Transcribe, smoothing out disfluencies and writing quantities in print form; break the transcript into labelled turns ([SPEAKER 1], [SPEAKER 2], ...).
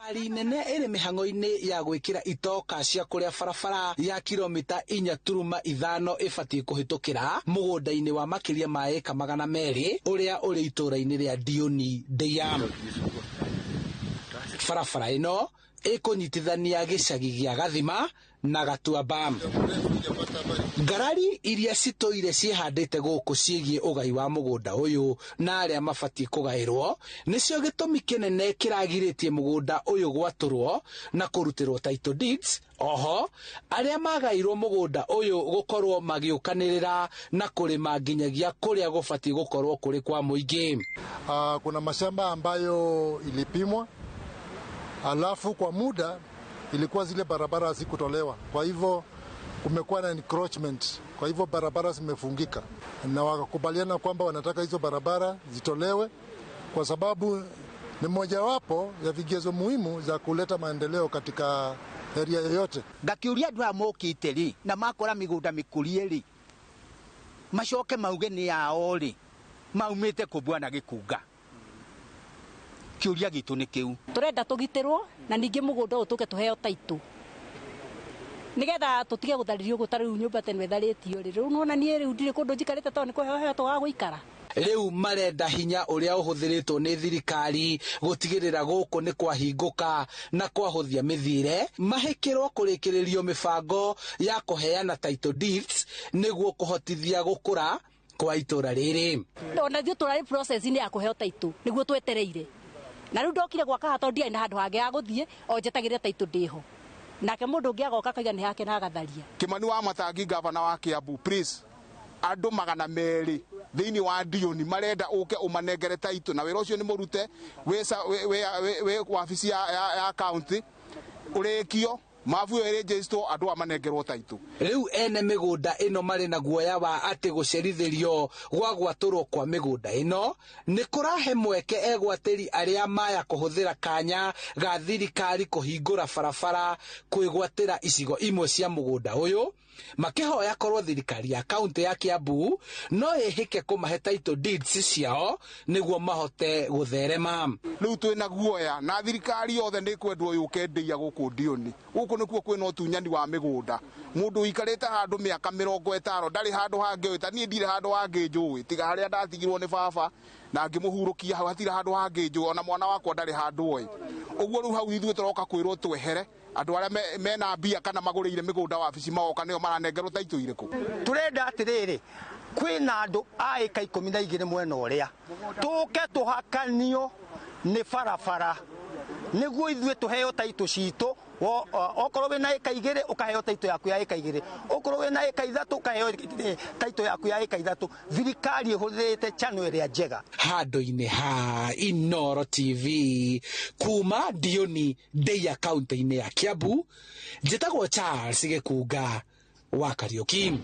[SPEAKER 1] Thirikari nene ĩrĩ mĩhang'o-inĩ ya gwĩkĩra itoka cia kũrĩa barabara ya kilomita 4.5 ĩbatiĩ kũhĩtũkĩra mũgũnda-inĩ wa makĩria ma ĩka 200 ũrĩa ũrĩ itũũra-inĩ rĩa Ndiũni Ndeiya. Barabara ĩno ĩkũnyitithania gĩcagi gĩa Gathima na Gatuamba. Ngarari iria citũire ciĩhandĩte gũkũ ciĩgiĩ ũgai wa mũgũnda ũyũ na arĩa mabatiĩ kũgaĩrwo nĩcio gĩtũmi kĩnene kĩragirĩtie mũgũnda ũyũ gwatũrwo na kũrutĩrwo title deeds. Oho arĩa magairwo mũgũnda ũyũ gũkorwo magĩũkanĩrĩra na kũrĩma nginyagia kũrĩa gũbatiĩ gũkorwo kũrĩ kwa mũingĩ.
[SPEAKER 2] Kuna mashamba ambayo ilipimwa alafu kwa muda ilikuwa zile barabara hazikutolewa, kwa hivyo kumekuwa na encroachment, kwa hivyo barabara zimefungika, na wakakubaliana kwamba wanataka hizo barabara zitolewe kwa sababu ni mojawapo ya vigezo muhimu za kuleta maendeleo katika area yoyote.
[SPEAKER 3] Ngakiuria andu aya mokite ri na makora migunda mikurie ri macoke mauge ni yao ri maumite kũ Bwana Gĩkunga. Kiuria gitu ni kiu.
[SPEAKER 4] Turenda tugitirwo na ningi mugunda uyu tuke tuheo title nigetha tutige gutharirio guo ta riu nyumba tene itharitio ri riu nona nie riu ndire kundu njikarite tondu ni kuheo hetwo wa guikara.
[SPEAKER 1] Riu marenda hinya uria uhuthiritwo ni thirikari gutigirira guku ni kwahingũka na kwahuthia mithire mahikirwo kurikiririo mibango ya kuheana title deeds niguo kuhotithia gukura kwa itura riri.
[SPEAKER 4] Ona ithuĩ tũrarĩ process-inĩ ya kũheo title niguo twetereire na rĩu ndokire gwaka haha tondũ ndiarĩ na handũ hangĩ ha gũthiĩ o njetagĩrĩre title ndĩho nake mũndũ ũngĩ agoka akauga nĩ hake na agatharia.
[SPEAKER 5] Kimani wa Matangi gavana wa Kiambu, please, andũ 200 thĩinĩ wa Ndiũni marenda ũke ũmanengere title na wĩra ũcio nĩ mũrute wĩ wabici ya county ũrĩkio mabu ĩyo ĩrĩnjĩstwo andũ amanengerwo title.
[SPEAKER 1] Rĩu ene mĩgũnda ĩno marĩ na guoya wa atĩ gũcerithĩrio gwa gwatũrwo kwa mĩgũnda ĩno nĩ kũrahe mweke egwatĩri arĩa maya kũhũthĩra kanya ga thirikari kũhingũra barabara kwĩgwatĩra icigo imwe cia mũgũnda ũyũ makĩhoya korwo thirikari ya kaunti ya Kiambu no ĩhĩke kũmahe title deeds ciao nĩguo mahote gũtherema.
[SPEAKER 5] Rĩu twĩna guoya na thirikari yothe nĩ kwendwo yũke ndĩia gũkũ Ndiũni. Gũkũ nĩkuo kwĩna ũtunyani wa mĩgũnda. Mũndũ ũikarĩte handũ mĩaka 50 ndarĩ handũ hangĩ ũĩ, ta niĩ ndirĩ handũ hangĩ njũĩ tiga harĩa ndatigirwo nĩ baba na ngĩmũhurũkia hau, hatirĩ handũ hangĩ njũĩ, ona mwana wakwa ndarĩ handũ oĩ. Ũguo rĩu hau ithuĩ tũroka kwĩrwo twehere andũ arĩa mena mbia kana magũrĩire mĩgũnda wabici magoka nĩo maranengerwo title irĩkũ.
[SPEAKER 3] Tũrenda atĩrĩrĩ, kwĩna andũ a ĩka 12 mwena ũrĩa tũke tũhakanio nĩ barabara nĩguo ithuĩ tũheo title citũ. Okorwo wĩna ĩka 2 ũkaheo title yaku ya ĩka 2, okorwo wĩna ĩka 3 ũkaheo title yaku ya ĩka 3. Thirikari ĩhũthĩrĩte channel ĩrĩa njega.
[SPEAKER 1] Handũ-inĩ ha Inooro TV kuma Ndiũni Ndeiya kaunti-inĩ ya Kiambu, njĩtagwo Charles Gĩkunga wa Kariũki.